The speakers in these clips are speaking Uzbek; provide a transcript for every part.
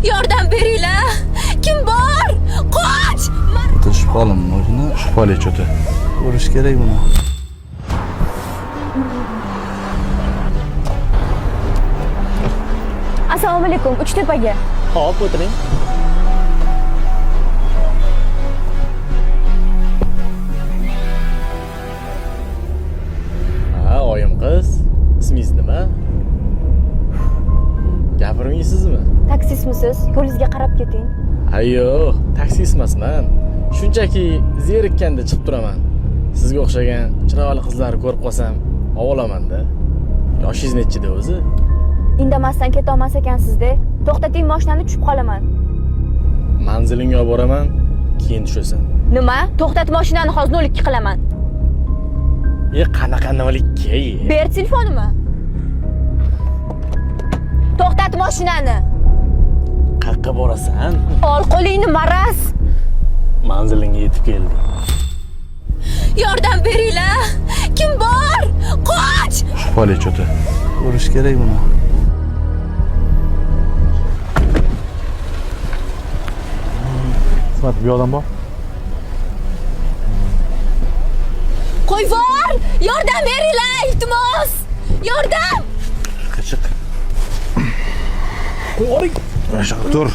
Yordam beringlar! Kim bor? Qoch! Shubhali mashina. Shubhali cho'ti. Ko'rish kerak buni. Assalomu alaykum, Uchtepaga. Hop, o'tiring. Ha, oyim qiz, ismingiz nima? Gapirmaysizmi? Taksistmisiz? Yo'lingizga qarab keting. Ha, yo'q, taksist emasman. Shunchaki zerikkanda chiqib turaman. Sizga o'xshagan chiroyli qizlarni ko'rib qolsam, ovolaman-da. Yoshingiz nechida o'zi? Indamasdan ketolmas ekansizda. To'xtating mashinani, tushib qolaman. Manzilingga olib boraman, keyin tushasan. Nima? To'xtat mashinani, hozir 02 qilaman. E, qanaqa 02? E? Ber telefonimni. To'xtat mashinani. Qayerqa borasan? Ol qo'lingni, maraz. Manzilingga yetib keldik. Yordam beringlar! Kim bor? Qoch! Shubhali cho'ti. Ko'rish kerak buni. Xizmat bu yoqdan bor. Qo'yvor! Yordam beringlar, iltimos! Yordam! Chiq. Qo'ying. Tur.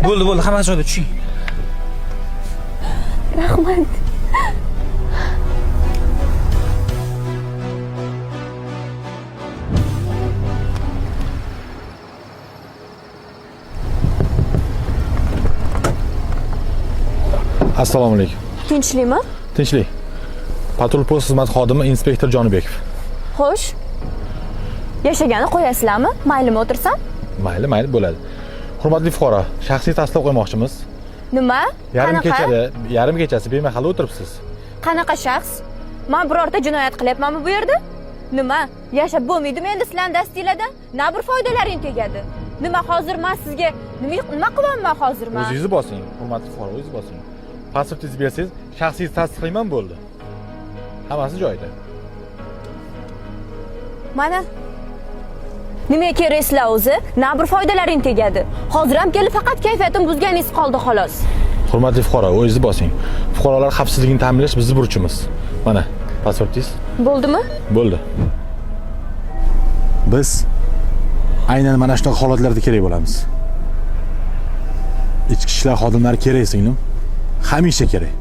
Bo'ldi, bo'ldi, hammasi joyida, tushing. Rahmat. Assalomu alaykum. Tinchlikmi? Tinchlik. Patrul post xizmati xodimi inspektor Jonibekov. Xo'sh. Yashagani qo'yasizlarmi? Maylimi o'tirsam? Mayli, mayli bo'ladi. Hurmatli fuqaro, shaxsiy tasdiq qo'ymoqchimiz. Nima? Yarim Qanaqa? kechada, yarim kechasi bemahal o'tiribsiz. Qanaqa shaxs? Men birorta jinoyat qilyapmanmi bu yerda? Nima? Yashab bo'lmaydimi endi sizlarning dastinglardan? Na bir foydalaring tegadi. Nima hozir men sizga nima qilyapman hozir men? O'zingizni bosing, hurmatli fuqaro, o'zingiz bosing. Pasportingizni bersangiz, shaxsiy tasdiqlayman bo'ldi. Hammasi joyida. Mana nimaga keraksizlar o'zi? Na bir foydalaring tegadi. Hozir ham kelib faqat kayfiyatim buzganingiz qoldi xolos. Hurmatli fuqaro, o'zingizni bosing. Fuqarolar xavfsizligini ta'minlash bizning burchimiz. Mana pasportingiz. Bo'ldimi? Bo'ldi. Biz aynan mana shunaqa holatlarda kerak bo'lamiz. Ichki ishlar xodimlari kerak, singlim. Hamisha kerak.